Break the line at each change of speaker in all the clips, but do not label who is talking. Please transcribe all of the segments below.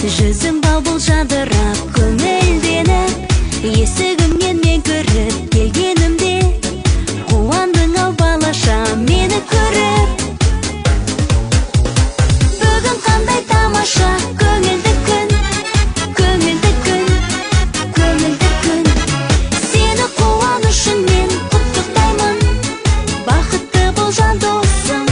Жүзің бал-бұл жадырап, көңілденіп, есігіңнен мен кіріп келгенімде, қуандың ау, балаша, мені көріп. Бүгін қандай тамаша, көңілді күн, көңілді күн, көңілді күн. Сені қуанышыңмен құттықтаймын, бақытты бол, жан досым.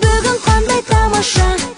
Бүгін қандай тамаша.